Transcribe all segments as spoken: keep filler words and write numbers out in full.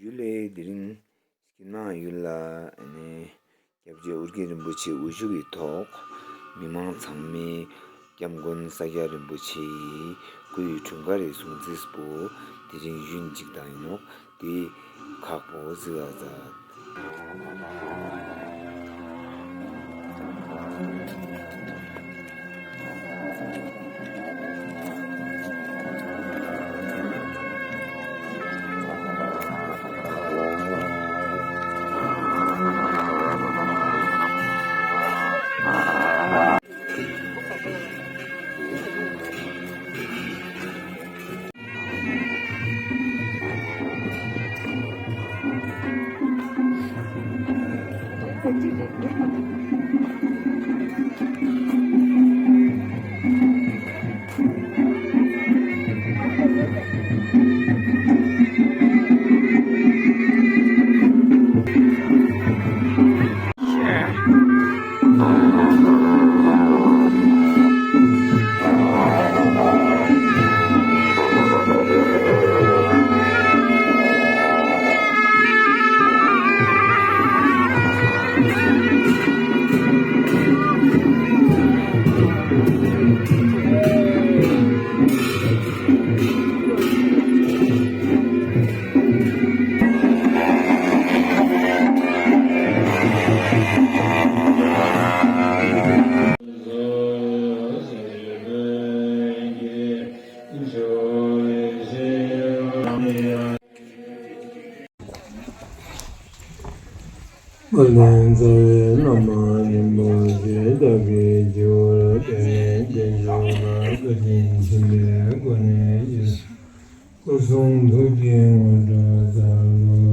ཡུལ་ལས་དེ་རིང་ཀྱི་ནང་ཡུལ་ལ་ཨ་ནི་སྐྱབས་རྗེ་ཨོ་རྒྱན་རིན་པོ་ཆེ་དབུ་བཞུགས་ཀྱི་ཐོག་མི་མང་ཚང་མས་སྐྱབས་མགོན་ས་སྐྱ་རིན་པོ་ཆེ་ཡི་སྐུའི་འཁྲུངས་སྐར་རི་སྲུང་བརྩི་པོ་དེ་རིང་ཡུན་ཅིག་དང་ཡིན་ནོག། དེ་ཁག་པོ་ཟི་ག་ཟ། བླ་ན་མེད་པའི་བླ་མ་རིན་པོ་ཆེ་བདག་གིས་སྤྱི་བོར་བཏེགས་ནས་རྗེས་འཇུག་ལ་བཀའ་དྲིན་ཆེན་པོའི་སྒོ་ནས་སྐུ་གསུང་ཐུགས་ཀྱི་དངོས་གྲུབ་སྩལ་ལོ།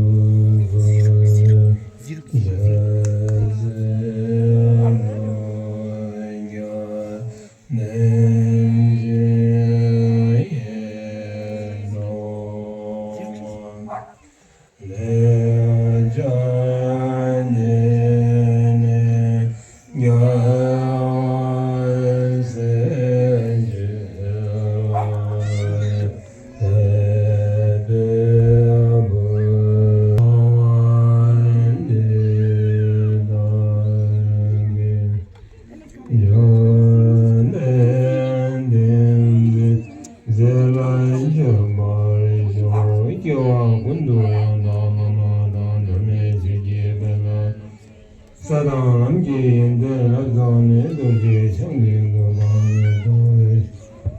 ས་དང་ལམ་གྱི་ཡོན་ཏན་རབ་རྫོགས་ནས། རྡོ་རྗེ་འཆང་གི་གོ་འཕང་ལ་ཐོབ།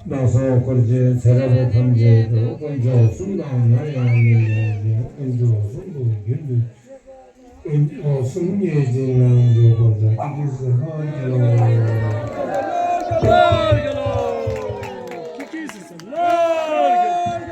བདག་སོགས་འཁོར་བཅས་ཚེ་རབས་ཐམས་ཅད་དུ། དཀོན་མཆོག་གསུམ་དང་ནམ་ཡང་མི་མཉམ་ཞིང་། དཀོན་མཆོག་གསུམ་དུ་རྒྱུན་དུ་དཀོན་མཆོག་གསུམ་མཉེས་ཤིང་ལམ་འཇུག་པར་བྱ། ཀི་ཀི་སི་ལོ་རྒྱལ་ལོ། ཀི་ཀི་སི་ལོ་རྒྱལ་ལོ། ཀི་ཀི་སི་ལོ་རྒྱལ་ལོ།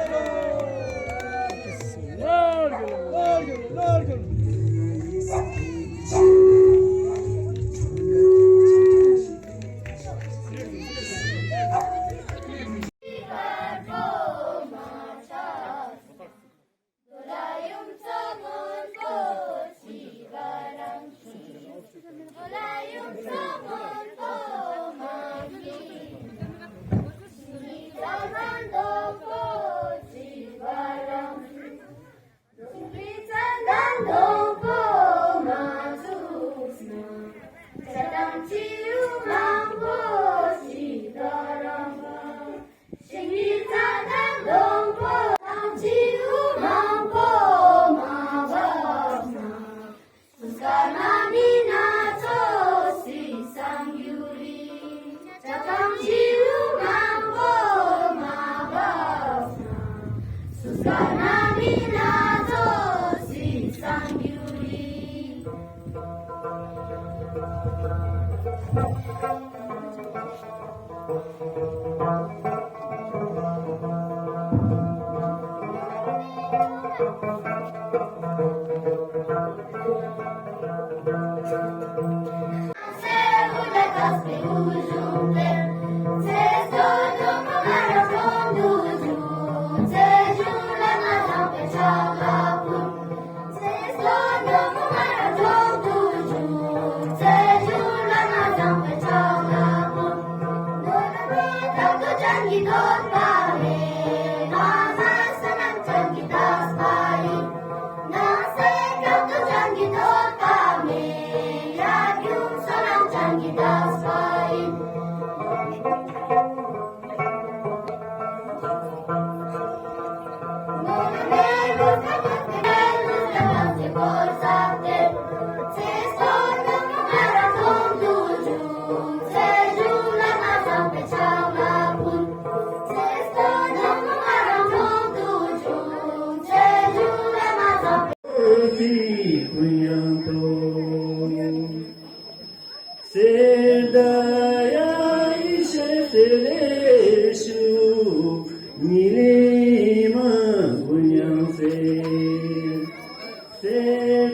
སེ་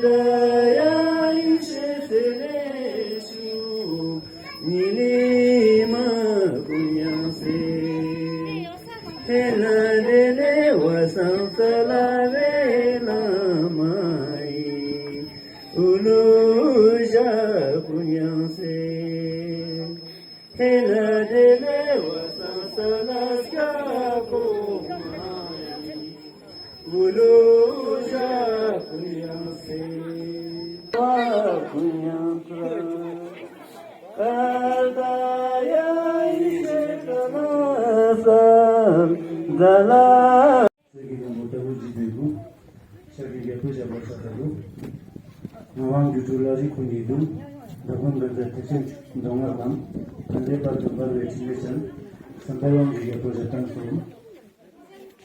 ད་ཡ་ཡེ་ཤེས་ཏེ་ལེ་ཤུ་ཉི་ལི་མ་ཀུ་ཡང་སེ། ཧེ་ལ་ཏེ་ལེ་བ་སང་ས་ལ་བེ་ལ་མ་ཡི་ཨུ་ལུ་ཞ་ཀུ་ཡང་སེ། ཧེ་ལ་ཏེ་ལེ་བ་སང་ས་ལ་སྐྱ་ཀོ་མ་ཡི་ཨུ་ལུ་ཞ་ཀུ་ཡང་སེ། བ་ཀུ་ཡང་སེ། ཨ་ད་ཡ་ཡེ་ཤེས་ཏེ་ལེ་ཤུ་ཛ་ལ། ཤཱཀྱའི་སྒམ་པོ་ལྟ་བུ་ཇི་སྟེ་འདུག། ཤཱཀྱའི་རྒྱལ་པོས་བཞག་པ་ས་ལྟ་བུ། ངག་དབང་སྒྱུ་འཕྲུལ་ལ་རིགས་ཀུན་གྱི་གདུང་། བདག་ཀུན་དགའ་མཛད་ཐེག་ཆེན་མདོ་སྔགས་དང་། ལྷ་འདྲེ་བར་དུ་འབར་བའི་ཕྲིན་ལས་ཅན། བསམ་པ་དབང་གི་རྒྱལ་པོ་ཞབས་བརྟན་གསུམ།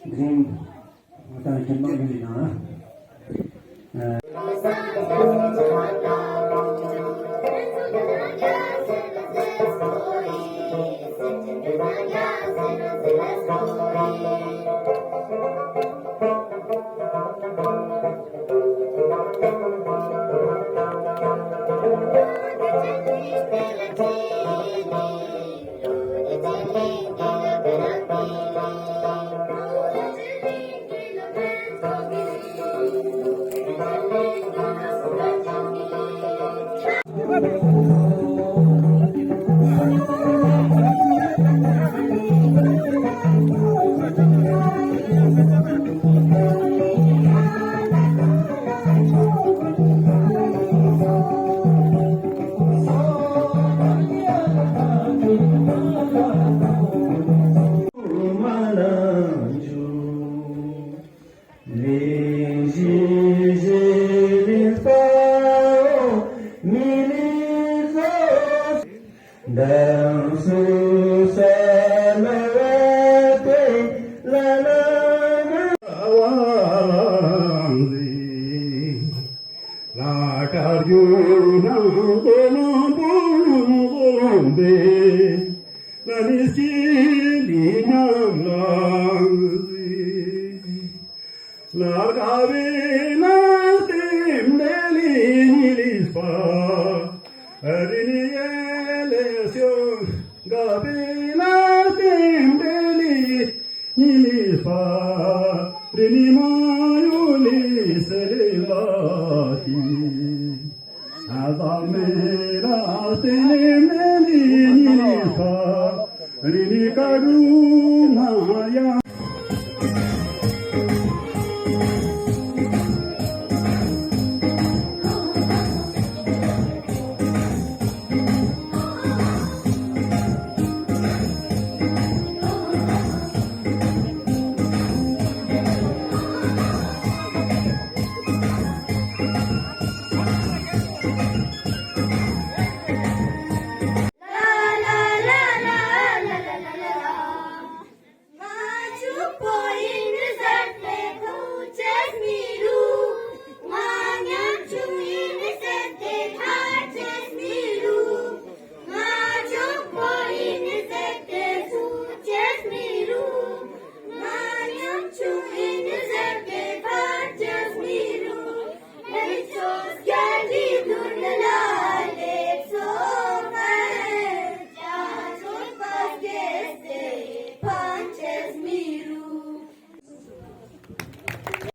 དེ་རིང་ང་དང་ཁྱིམ་པ་མི་ཡིན་ན།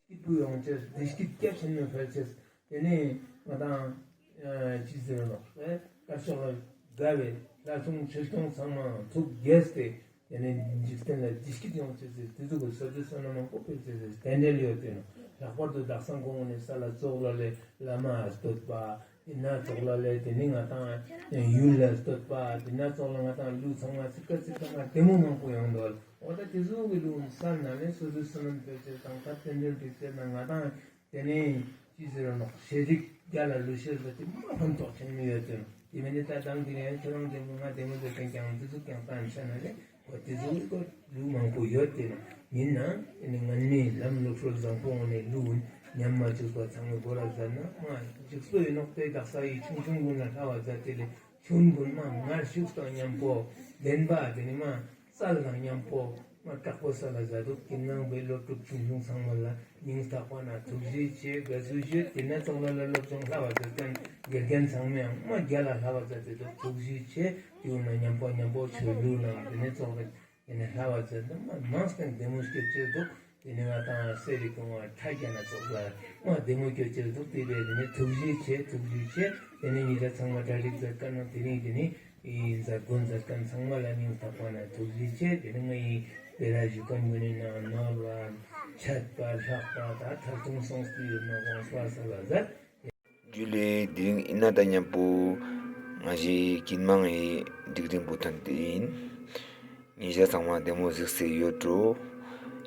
སྐྱིད་པོ་ཡོང་ཅེས། བདེ་སྐྱིད་སྐྱབས་ཆེན་མོ་འཕེལ་ཅེས། དེ་ནས་ང་དང་ཅི་ཟེར་ནོག་ཨེ། དཀར་ཕྱོགས་ལ་དགའ་བའི་ལྷ་སྲུང་ཆོས་སྐྱོང་ཚང་མ་ཐུགས་དགྱེས་ཏེ། དེ་ནས་འཇིག་རྟེན་ལ་བདེ་སྐྱིད་ཡོང་ཅེས་སི་དེ་ཟུག་གི་བསོད་བདེ་བསོད་ནམས་མང་པོ་འཕེལ་ཅེས་སི་རྟེན་འབྲེལ་ཡོད་དེ་ནོག། ལྷག་པར་དུ་དག་ས་ཁོང་ནས་ས་ལ་ཙོགས་ལ་ལས་བླ་མ་བསྟོད་པ། དེ་ན་ཙོགས་ལ་ལས་དེ་ནི་ང་དང་ཡུལ་ལ་བསྟོད་པ། དེ་ན་ཙོགས་ལ་ང་དང་ལུས་ཚང་མ་ཚིག་ཁ་ཚིག་ཁ་ང་བདེ་མོ་མང་པོ་ཡོང་འདུག། འོ་ད་དེ་ཟུག་གི་ལུས་ས་ན་ལས་བསོད་བདེ་བསོད་ནམས་འཕེལ་ཅེས་དང་ད་རྟེན་འབྲེལ་འགྲིག་ཅེས་ན་ང་དང་དེ་ནས་ཅི་ཟེར་ར་ནོག། ཤེས་རིག་རྒྱ་ལ་ལུས་ཤེས་ལ་དེ་མ་ཕན་ཐོགས་ཆེན་མོ་ཡོད་དེ་ནོག། དེ་མིན་ནི་ད་དང་དེ་ནས་ཁྱོད་རང་བདེ་མོ་ང་བདེ་མོ་ཟེར་མཁན་ཀྱང་དེ་ཟུག་ཀྱང་བསྟན་ཆ་ན་ལས་འོ་དེ་ཟུག་གི་ལུས་མང་པོ་ཡོད་དེ་ནོག། ཡིན་ནའང་དེ་ནི་ངན་མེད་ལམ་ལུགས་སྲོལ་བཟང་པོ་ངོ་ནས་ལུས་ཉམས་མ་བཅུག་པ་ཚང་མའི་སྒོ་ར་མཛད་ན་མ་འཇིགས་སོ་ཡིན་ནོག། དེ་དག་ས་ཡི་ཆུང་ཆུང་ཀུན་ལ་ལྷ་བ་མཛད་དེ་ལས་ཆུང་ཀུན་མ་ངར་ཤུགས་དང་མཉམ་པོ་བདེན་པ་དེ་ནི་མ་རྩལ་དང་མཉམ་པོ། མ་དྲག་པོ་སལ་ལ་མཛད་འདུག། ཀུན་སློང་པའི་སློབ་ཕྲུག་ཆུང་ཆུང་ཚང་མ་ལ་སྙིང་ཐག་པ་ནས་ཐུགས་རྗེ་ཆེ། དགའ་བསུ་ཞུ། དེ་ནས་ཙོགས་ལ་ལ་སློབ་སྦྱོང་ལྷབ་པ་མཛད་མཁན་དགེ་རྒན་ཚང་མའང་མ་རྒྱལ་ལ་ལྷབ་པ་མཛད་དེ་འདུག། ཐུགས་རྗེ་ཆེ། དེ་བོ་ན་མཉམ་པོ་མཉམ་པོ་ཆོས་ལུགས་ནང་དེ་ནས་ཙོགས་ལ་དེ་ནས་ལྷབ་པ་མཛད་འདུག། མ་མང་སྟེ་བདེ་མོ་སྐྱོད་ཅེས་འདུག། དེ་ནས་ང་དང་སེ་རི་ཀུང་བ་ཁྲ་རྒྱ་ན་ཙོགས་ལ་མ་བདེ་མོ་སྐྱོད་ཅེས་འདུག། དེ་བས་དེ་ནས་ཐུགས་རྗེ་ཆེ། ཐུགས་རྗེ་ཆེ། དེ་ནས་ཉེ་ཞ་ཚང་མ་གྲ་སྒྲིག་མཛད་མཁན་ནང་དེ་རིང་དེ་ནས་ཨི་མཛད་སྒོ་མཛད་མཁན་ཚང་མ་ལ་སྙིང་ཐག་པ་ནས་ཐུགས་རྗེ་ཆེ། དེ་ནས་ངའི་ཡི་དེ་ར་ཞུ་མཁན་ངོ་ནས་ན་ནོར་བ་ཆད་པ་ལྷག་པ་ད་ཐར་ཐུང་སོང་སྟེ་ཡོད་ན་དགོངས་པ་སལ་ལ་མཛད། ཇུ་ལེ། དེ་རིང་ཨིན་ན་དང་མཉམ་པོ་ང་ཞའི་ཀུན་མང་ངི་སྒྲིག་རིམ་བུ་ཐོན་ཏེ་ཨིན། ཉེ་ཞ་ཚང་མ་བདེ་མོ་གཟིགས་སེ་ཡོད་འགྲོ།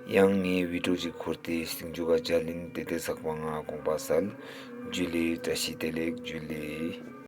ཡང་ངའི་བི་ཌིའོ་ཅིག་འཁུར་ཏེ་སྟིང་མཇུག་ག་མཇལ་ཨིན། དེ་དེ་ཚག་པ་ང་དགོངས་པ་སལ། ཇུ་ལེ། བཀྲ་ཤིས་བདེ་ལེགས། ཇུ་ལེ།